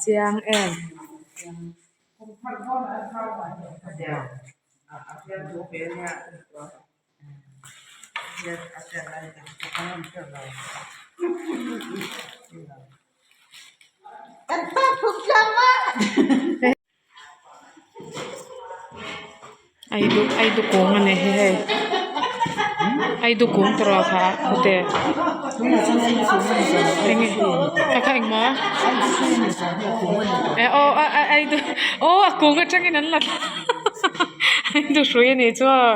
Chiang em. Aidu aidu kung a ni hi hei aidu kung tawrh kha ute enge kha kha engmaw eh aw a a aidu aw a kung atangin an la aidu hrui a nih chu aw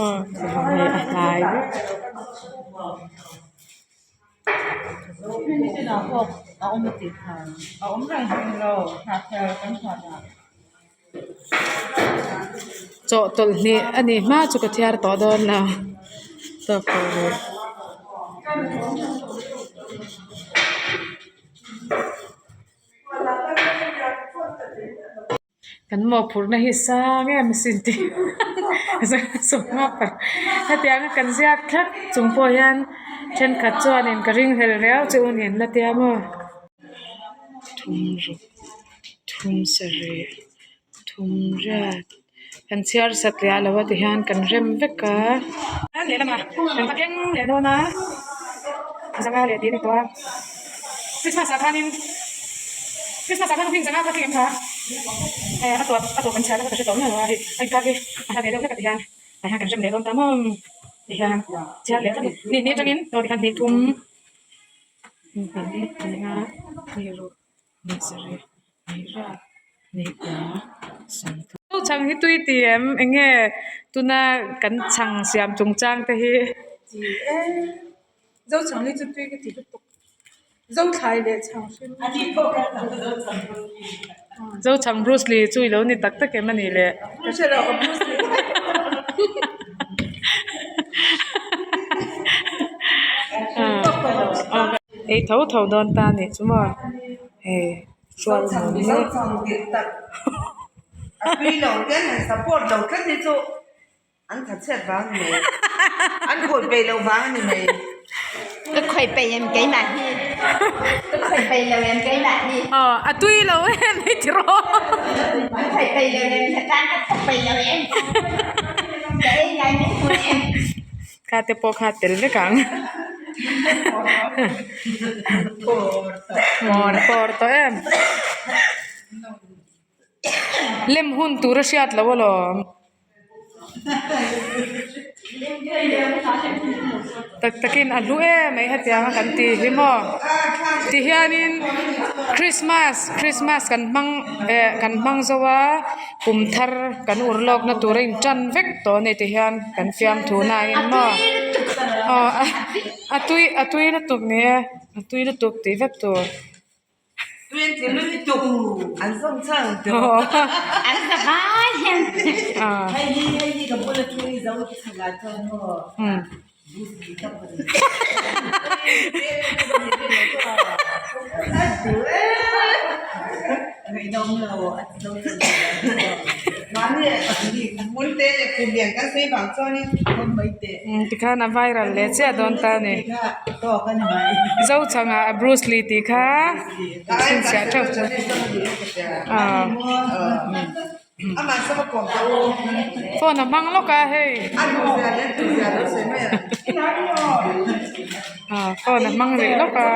aw hei a hlai vek. Chawhtawlh hnih a nih hma chu ka thiar tawh dawn lo tawk tawh rih. Kan mawhphurhna hi sang em asin tih hetianga kan ziak thlap chung pawh hian thenkhat chuanin ka ringhlel riau che u niin la tia maw. Thum ruk thum sarih thum riat kan chhiar satliah lo a ti hian kan rem vek a. Lehlamah kan va keng leh dawn a zanga leh tih a ni tawh a Christmas ah khanin Christmas ah khan hming zanga kha thleng em kha eh a tawp a tawp an chhiar na kha ka hre tawh miah lo a hei a inkar hi a hla ve deuh hlek a ti hian tah hian kan rem leh dawn ta maw ti hian chhiar leh tlat a ni ni atangin aw tikhan hnih thum hnih hnih hnih nga hnih ruk hnih sarih hnih riat hnih kua sawmthum. Chhang hi tui ti em eng nge tuna kan chhang siam chungchang te hi. Ti e Zochhang hi chu tui ka ti lutuk Zothlai leh chhang hrim. Zochhang Bruce Lee chu i lo ni tak tak em a nih le. Ka hre lo ka Bruce Lee. Ei tho tho dawn ta a nih chu maw hei hrual nuam hle. An that chhiat vang a ni mai. An khawih peih loh vang a ni mai. Ka khawih peih em keimah hi. Ka khawih peih lo em keimah hi. Aw a tui lo em hei ti rawh. Ka khawih peih lo em he tan ka thawk peih lo em. Ka ei ngai min hmu em. Kha te pawh kha tel vek ang. Pawr tawh em. Lem hun tur a hriat loh alawm. Tak takin a hlu em mai hetiang a kan tih hi maw tihianin christmas christmas kan hmang eh kan hmang zo a kum thar kan ur lawk na tur a in tan vek tawh a ni tihian kan fiamthu na in maw aw a tui a tui lutuk ni e a tui lutuk tih vek tur. Tikhan a viral leh chiah dawn ta a ni. Zochhangah a Bruce Lee tih kha chhinchhiah theuh chu ah phone a hmang lawk a hei ah phone a hmang rih lawk a.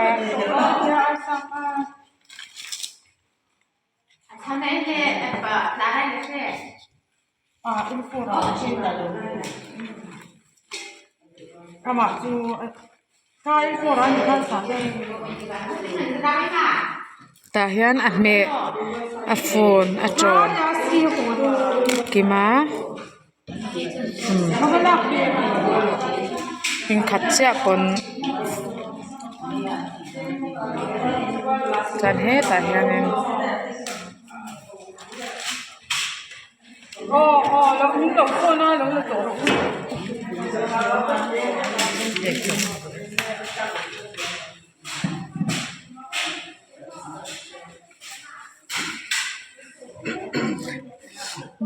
Tah hian a hmeh a fun a tawn kim a inkhat chiah pawn chuan hetah hianin.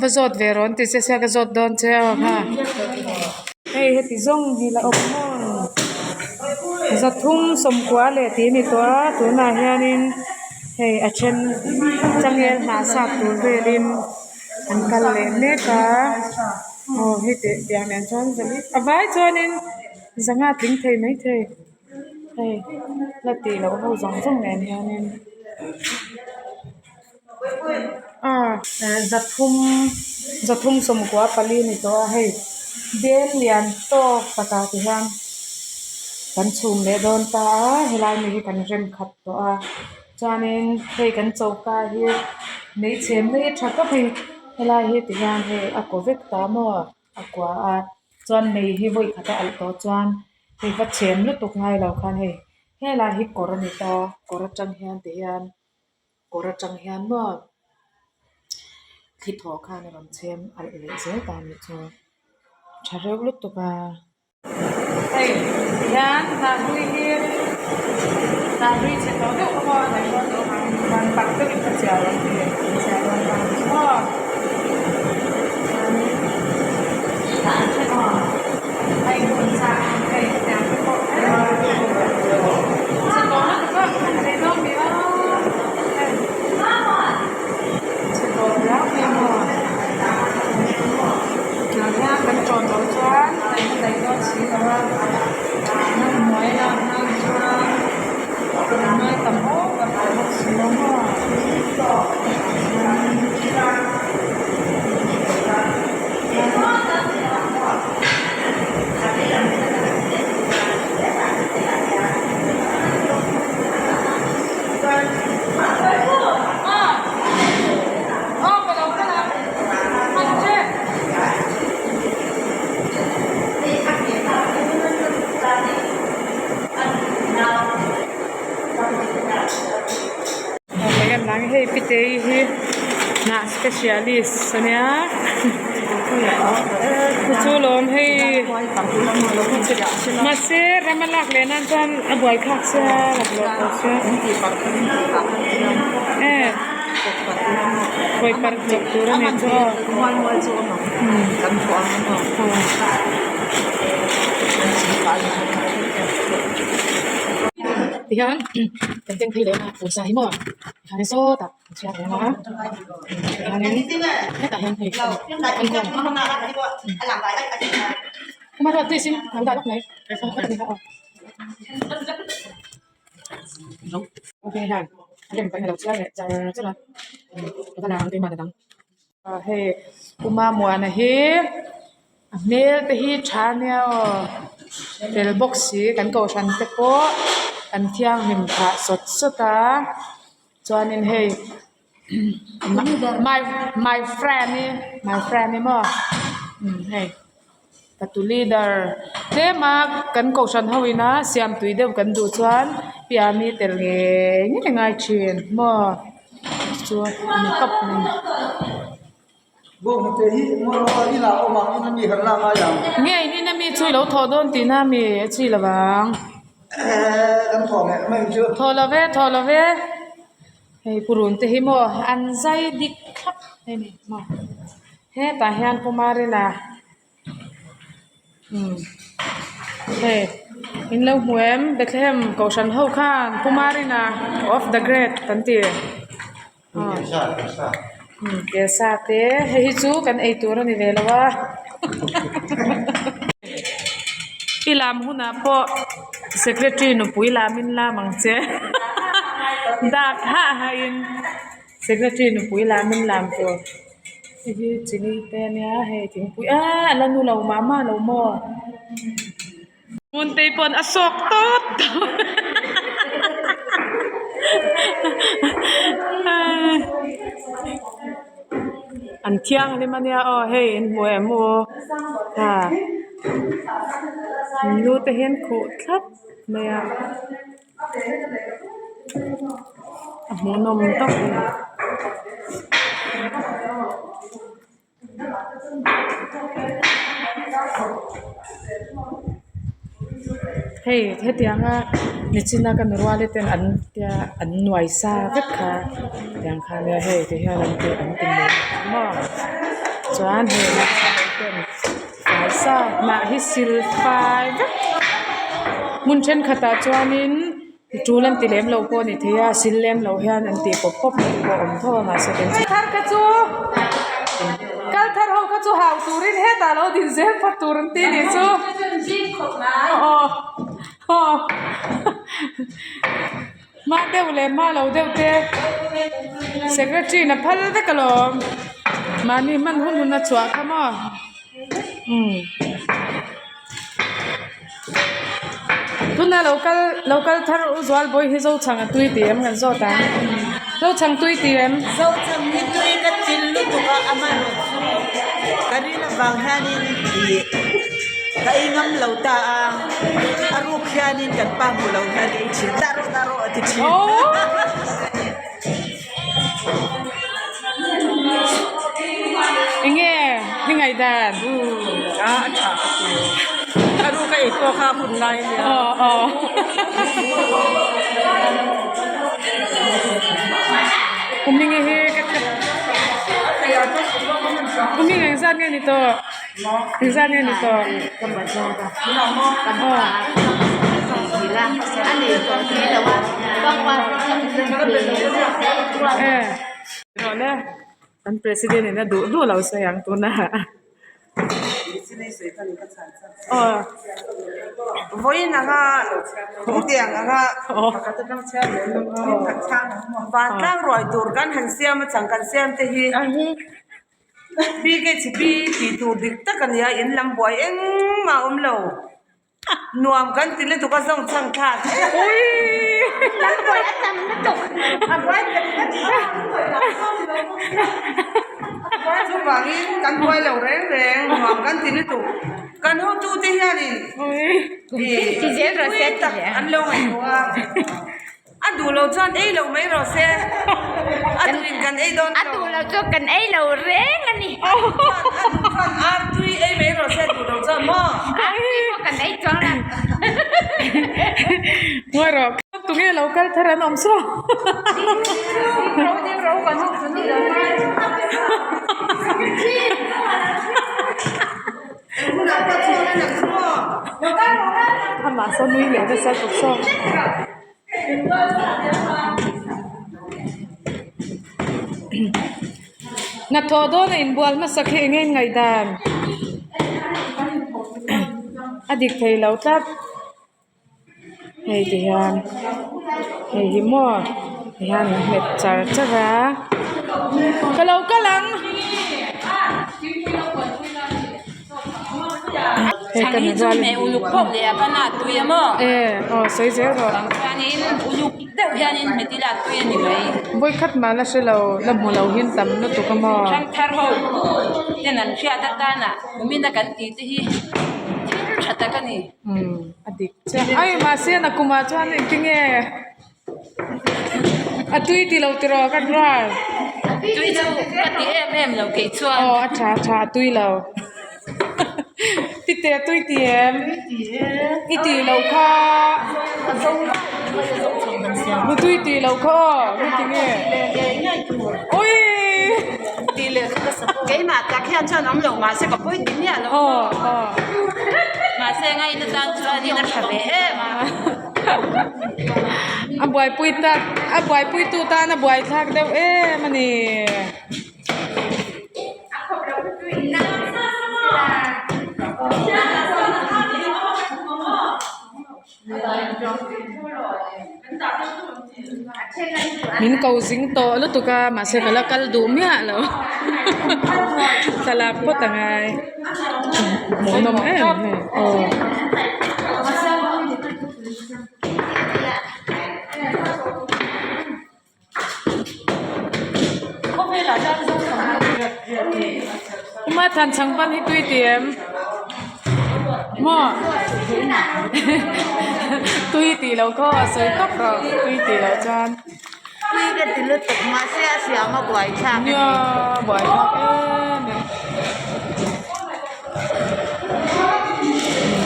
Va zawt ve rawh an ti che sia ka zawt dawn che aw kha. Hei heti zawng hi la awm maw? Zathum sawmkua leh tih a ni tawh a tunah hianin hei a then changel hnah sat tur velin an kal leh mek a aw hei teh tiang nen chuan a vai chuanin zanga tling thei maithei. Hei la tih loh ho zawng zawng nen hianin ah zathum zathum sawmkua pali a ni tawh a hei bel lian tawk takah ti hian kan chhum leh dawn ta a helai mi hi kan rem khat tawh a chuanin hei kan choka hi mei chhem na hi tha khawp a ni helai hi ti hian hei a kaw vek ta maw. A kua a chuan mei hi vawi khat a alh tawh chuan hei va chhem lutuk ngai lo khan hei helai hi kawr a ni ta kawr atang hian ti hian kawr atang hian maw thli thaw khan a rawn chhem alh leh zel ta a nih chu tha reuh lutuk a. Hei ti hian hnah hlui hi hnah hlui chhe tawh deuh kha maw a daih dawn tawh avangin chuan parh deuhin ka chiar ang ti an chiar dawn ta ang chu maw chuanin hei hmun chah hei hetiang te pawh chhe tawh lutuk a an daih dawn mi a hei chhe tawh riau mai maw tiang hian kan ṭawn loh chuan. Kan daih dawn si lo a, ramhnuai lak nan chuan ngai tam over tawh bawk si lo maw. Hei pitei hi hnah specialist a nia chu lawm hei mahse ram a lak leh nan chuan a buai thlak sia laklawh tawh sia e. Khawi parh chawp tur a ni chu aw. Tihian kan keng phei leh a pawisa hi maw tikhan sawtah an chhiar reng a tihianin hetah hian hei an khawm hmanrua please in lo dah lawk mai Hei Uma Muana hi a hmel te hi tha ania aw fel bawk si kan kohhran te pawh an thianghlim phah sawt sawt a chuanin hei my my friend hi my friend hi maw hei. Fatu leader tlema kan kohhran ho ina siam tui deuh kan duh chuan piami tel ngei ngei ngai thin maw chu a ni tawp mai. Nge in in ami chu i lo thawh dawn tihna ami a chi lo vang. Thawh lo ve thawh lo ve hei purun te hi maw an zai dik thlap a ni maw. Hetah hian Pumarina umm hei in lo hmu em Bethlehem kohhran ho khan Pumarina of the great kan ti aw umm kelsa te hei hi chu kan ei tur a ni ve lo a i lam hunah pawh secretary nupui lamin lam ang che dak hah hahin. Secretary nupui lam in lam tur hei hi chini te ania hei thingpui aaa a la nu lo mah mah lo maw Muntei pawn a sawk tawt tawt an thianghlim ania aw hei in hmu em u ha nu te hian khuh thlap mai a. A hmuhnawm tak a ni. Hei hetianga nichina ka nu rual te an tia an nuai sa vek kha tiang kha nia hei ti hian an ti an ti mai maw. Chuan hei ten fai sa hnah hi sil fai vek hmun thenkhatah chuanin tul an ti lem lo pawh a ni thei a sil lem lo hian an tih pawp pawp te pawh a awm tho a mahse thar kha chu kal thar ho kha chu hau turin hetah lo din zel phawt tur an ti a nih chu aw aw hma deuh leh hma lo deuh te secretary in a phal vek alawm mahni hman hun hun a chhuah kha maw umm tuna lo kal lo kal thar u zual bawi hi zochhang a tui tih em kan zawt ang zochhang tui tih em. Zochhang hi tui ka chil lutuk a amaherawhchu ka ril avang hianin ih ka ei ngam lo ta a a ruk hianin kan pa hmu lo hian ei thin dah rawh dah rawh a ti thin. Enge i ngaihdan? A a tha ka ti. A ruk a ei pawh kha a hun lai a nia. Aw aw. Kumingi hi ka Kumingi engzat nge ni tawh? Engzat nge ni tawh? Kan president in a duh duh lo sawi ang tunah. Vawiin anga hetiang anga vantlang ruai tur kan han siam a chang kan siam te hi. BKHP tih tur dik tak a nia in lam buai engmah a awm lo nuam kan ti lutuk a zawng chhang thlak chuvangin kan buai lo reng reng nuam kan ti lutuk kan hotu te hianin ih tak an lo ngaihtuah a. A duh lo chuan ei lo mai rawh se. A duh in kan ei dawn A duh lo chuan kan ei lo reng a ni. A duh chuan ar tui ei mai rawh se a duh lo chuan maw? Ar tui pawh kan ei chuang lo. Ngawi rawh. Tunge lo kal thar an awm saw. Amah saw nui leh nasa tawp saw. Hnathawh dawn a inbual hmasak hi eng nge ngaihdan a dik thei lo tlat hei ti hian hei hi maw ti hian an nghet char char a ka lo kal ang. Hei kan rual e aw sawi zel rawh vawikhat mah la hre lo la hmu lo hian tam lutuk a maw. Umm a dik chiah ai mahse nakumah chuan engtinge. A tui ti lo tiraw ka rual. Tui chu ka ti em em lo kei chuan. Aw a tha a tha a tui lo. Tite a tui ti em? I ti lo kha. Nu tui ti lo kha aw nu ti nge. Ui. Keimah tak hian chuan awm lo mahse ka pawi ti miah lo. Aw aw. Mahse ngaihna tan chuanin a tha ve em a. A buaipui tak a buaipui tu tan a buai thlak deuh em a ni. Min ko zing tawh lutuk a mahse ka la kal duh miah lo thlalak phawt a ngai. Hmuhnawm em hei aw. Uma than chhang pan hi tui ti em maw tui tih loh khaw a sawi tawp rawh tui tih loh chuan. Tui ka ti lutuk mahse a siam a buai thlak a ni. Nia buai thlak em em.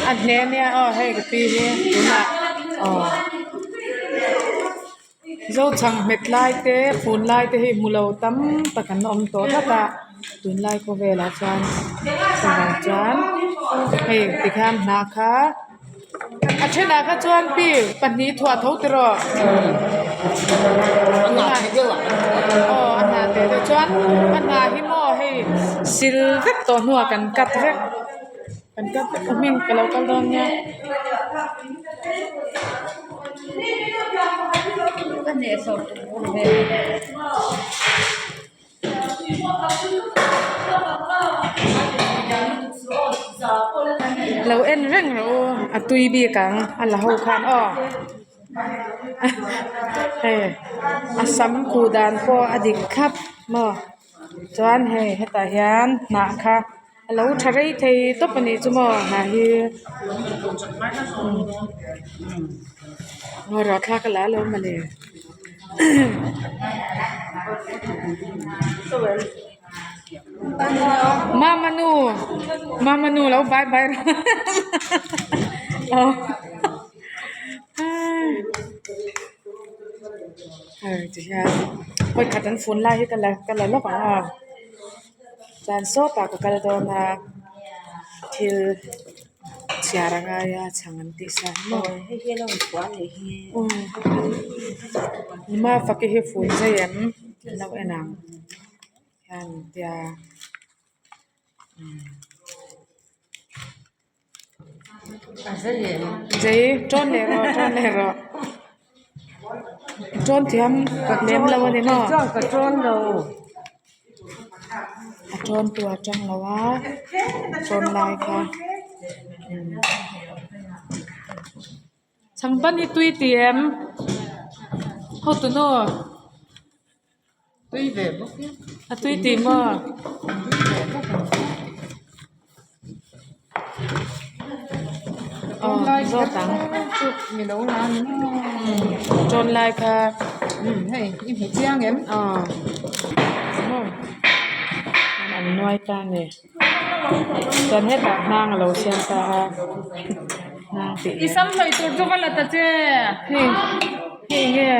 A hne nia aw hei ka pi hi tunah aw Zochhang hmet lai te fun lai te hi hmu lo tam tak an awm tawh tlat a. Tunlai khawvelah chuan chuvang chuan hei tikhian hnah kha a thenah kha chuan pi pahnih thuah tho tiraw aw a hnah teh deuh chuan a hnah hi maw hei sil vek tawh hnuah kan cut vek kan cut vek a hming ka lo kal dawn nia. Lo en reng rawh u a tui bik ang a la ho khan aw hei a sam khuh dan pawh a dik thlap maw chuan hei hetah hian hnah kha a lo tha rei thei tawp a nih chu maw hnah hi maw ruah thlak a la lo mawle. Mama nu mama nu lo bye bye rawh aw tihian vawikhat an fun lai hi ka la ka la lawk ang aw chuan sawtah ka kal dawn a thil. Chhiar a ngai a chhang an tih sa maw nima faki hi fun zai em an lo en ang hian tia zai tawn leh rawh tawn leh rawh tawn thiam lem lo a ni maw. A tawn tu a tang lo a tawn lai kha chhangban hi tui ti em hotu nu a tui ti maw. Aw zawt ang tawn lai kha aw an nuai ta a ni chuan hetah hnang alo siam ta a hnang tih hi hei enge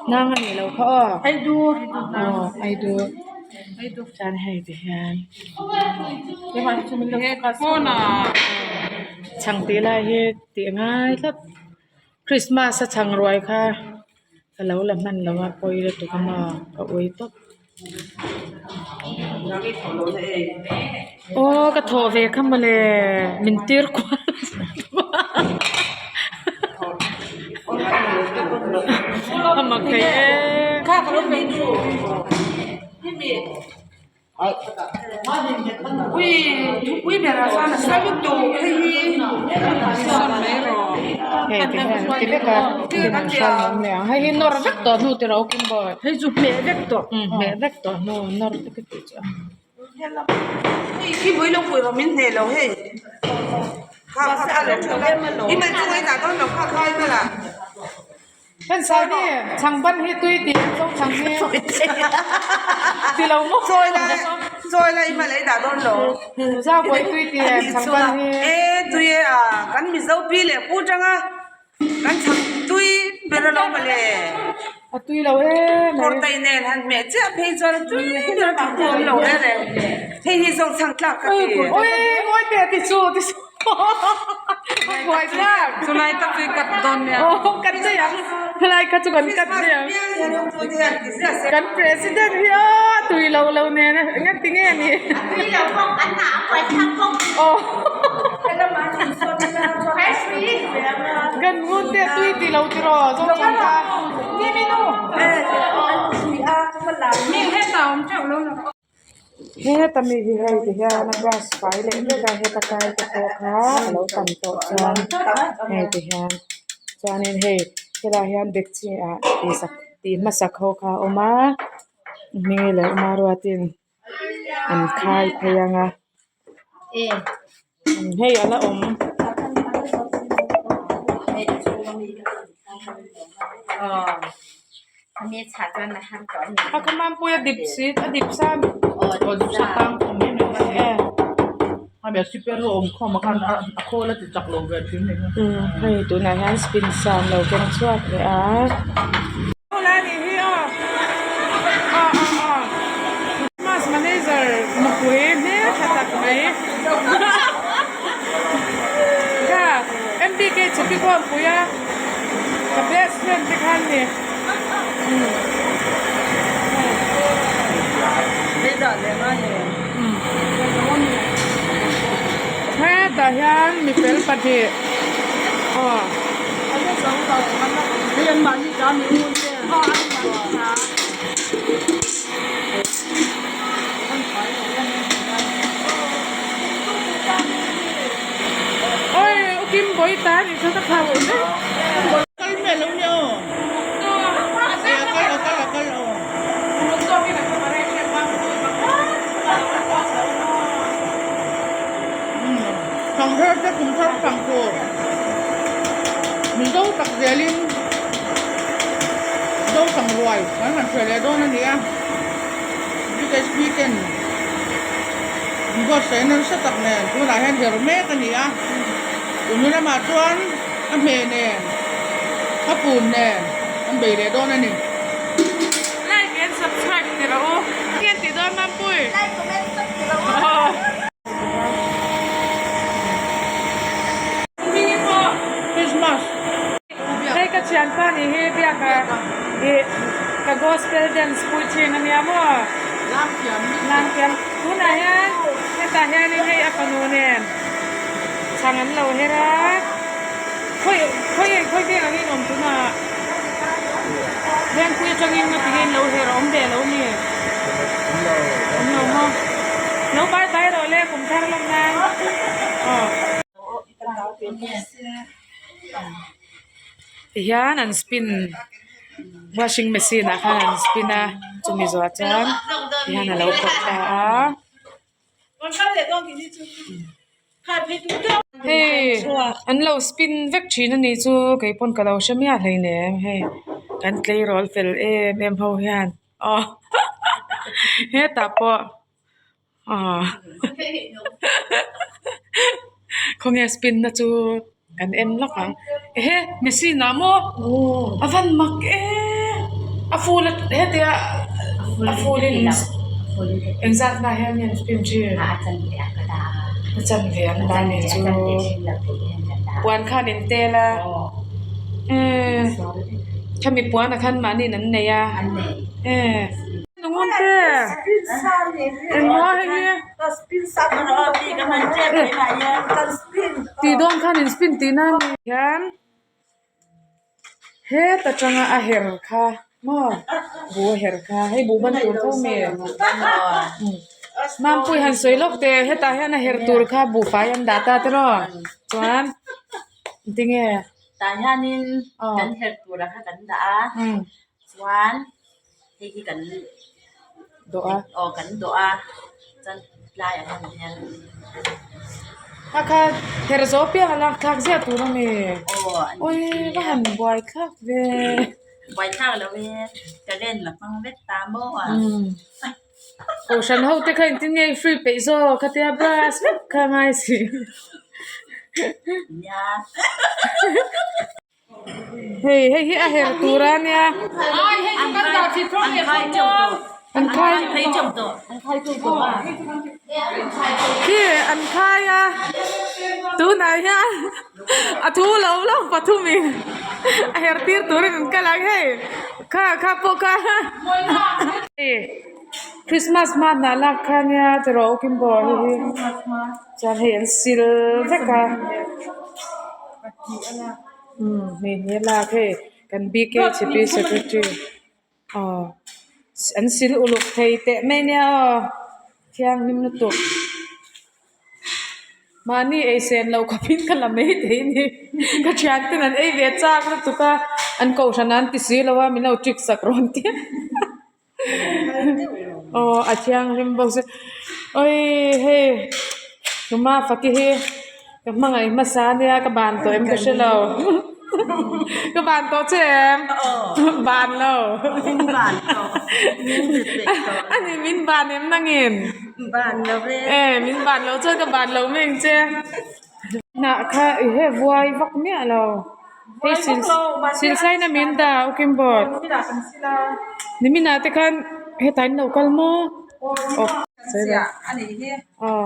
hnang a nih loh kha aw aw aidu chuan hei ti hian chhang tih lai hi tih a ngai tlat christmas a chhang ruai kha ka lo la hman lo a pawi lutuk a maw ka ui tawp aw ka thawh ve kha mawle min tir kual a mak thei em. Hei ti hian ti vek a tin an hruai awm leh ang hei hi nawr vek tawh hnu tiraw u Kimboy hei chu hmeh vek tawh hmeh vek tawh hnu nawr vek a tih chu Kan sawi ni chhang ban hi tui tih an zo chhang hi ti lo maw Chawi la chawi la i hma lei dah dawn lo zau pawh i tui tih em chhang ban hi e tui e a kan mizo pi leh pu tanga kan chhang tui ber a lo mawle a tui lo em mai kawr tai nen han hmeh chiah phei chuan a tui ber a tih pawh awm lo reng reng hei hi zawng chhang tlak ka ti ui ngawi teh ti chu ti chu buai thlak Chulai tak chu i cut dawn nia. Aw cut daih ang helai kha chu kan cut daih ang kan president hi aw tui lo lo nen a engati nge ni aw kan ngun te tui ti lo tiraw zawng chang kha. Heta mi hi hei ti hian a brush fai leh vek a heta kai te pawh kha a lo tam tawh chuan hei ti hian chuanin hei helaiah hian dekchi ah tihsak tih hmasak ho kha a awm a hming leh awm a ruatin an khai phei ang a hei a la awm. A khaw pui a dip si a dip sa hei tunah hian spin sa an lo keng chhuak leh a. Pi Kawngpui a ka best friend te khan ni. Hetah hian mi fel pahnih aw. Oi u Kim Bawi ta nih chuan ka thlau mek. Kal hmel lo nia aw. A kal a kal a kal aw. Thangher te kum thar thang tur Mizo tak zelin Zo thang ruai kan han hre leh dawn a ni a. BHP ten buatsaih nasa tak nen tunah hian her mek a ni a. Tunu lamah chuan a hmeh nen a pun nen an bei leh dawn a ni. Like and subscribe ti rawh u. Eng tih dawn Mampui? Like comment sub ti rawh u. Christmas. Hei ka thianpa nih hi biaka ih ka gospel dance pui thin a nia maw? Lamthiam. Tunah hian hetah hianin hei a fanu nen chhang an lo her a, khawi khawi khawi veng angin awm tunah Vengpui atangin nga tingin lo her a awm ve lo mi? Awm lo maw? Lo bye bye rawh le kum thar lawm nan aw. Tihian an spin washing machine ah khan an spin a chumi zawh chuan tihian a lo khawrh ta a. Hei an lo spin vek thin a nih chu kei pawn ka lo hre miah hleinem hei kan tleirawl fel em em ho hian aw hetah pawh aw khawnge spin na chu kan en lawk ang ehe machine ah maw a van mak em a full a hetia a full in engzat na hian nge an spin thin a chanve an dah anih chu puan khan in tel a eee khami puan ah khan mahni in an nei a eee. Engmaw hei hi tih dawn khan in spin tihna a ni hian heta tanga a her kha maw buh a her kha hei buh ban tur tho nge Mampui han sawi lawk teh hetah hian a her tur kha buhfai an dah ta tiraw chuan tinge Tah hianin kan her tura kha kan dah a chuan. Hei hi kan dawh a aw kan dawh a chuan tlai ang hman hian a kha her zo piang a lak thlak ziah tur a ni aw a ni ui va han buai thlak ve buai thlak lo e current la hmang vek ta maw a kohhran ho te kha engtin nge i free peih zawk khatia brush vek kha a ngai si nia. Hei hei hi a her tur a nia. An khai khi an khai a tunah hian a thu lo lo pathum in a her tir turin an kal ang hei kha kha pawh kha hei Christmas hma hnah lak kha nia tiraw u Kimbo hei hi chuan hei an sil vek a. Umm hei hne lak hei kan BKHP secretary aw an sil uluk thei teh mai nia aw thianghlim lutuk mahni ei sen loh khawpin ka la mai thei a ni ka thian ten an ei ve chak lutuk a an kohhran an ti si lo a min lo trick sak rawn tia aw a thianghlim bawk si awii hei tuma faki hi ka hmangaih hmasa ania ka ban tawh em ka hre lo ka ban tawh che em ban lo a ni min ban em nangin e min ban lo chuan ka ban lo mai ang che. Hnah kha i he vuai vak miah lo hei silsain a min dah u Kimbawt niminah te khan hetah in lo kal maw aw aw.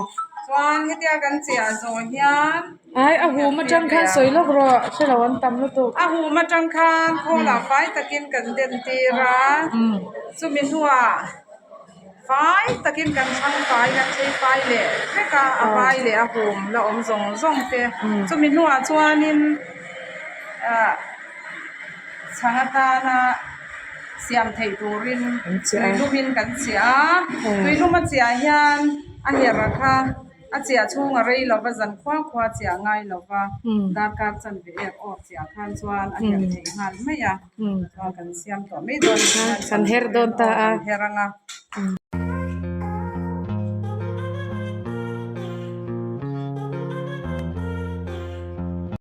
Chuan hetia kan chiah zawh hian Ai a hum atang khan sawi lawk rawh hrelo an tam lutuk. A hum atang khan khawlah fai takin kan den tir a, chumi hnuah fai takin kan chhang fai kan chei fai leh vek a, a vai leh a hum la awm zawng zawng te. Chumi hnuah chuanin ah chhang atana siam theih turin tuilumin kan chiah a, tuilum a chiah hian a her kha a chiah chhung a rei lova zan khua khua chiah ngai lova darkar chanve ek awk chiah khan chuan a her theih nghal mai a chuan kan siam tawh mai dawn a ni Kan her dawn ta a. Kan her ang a.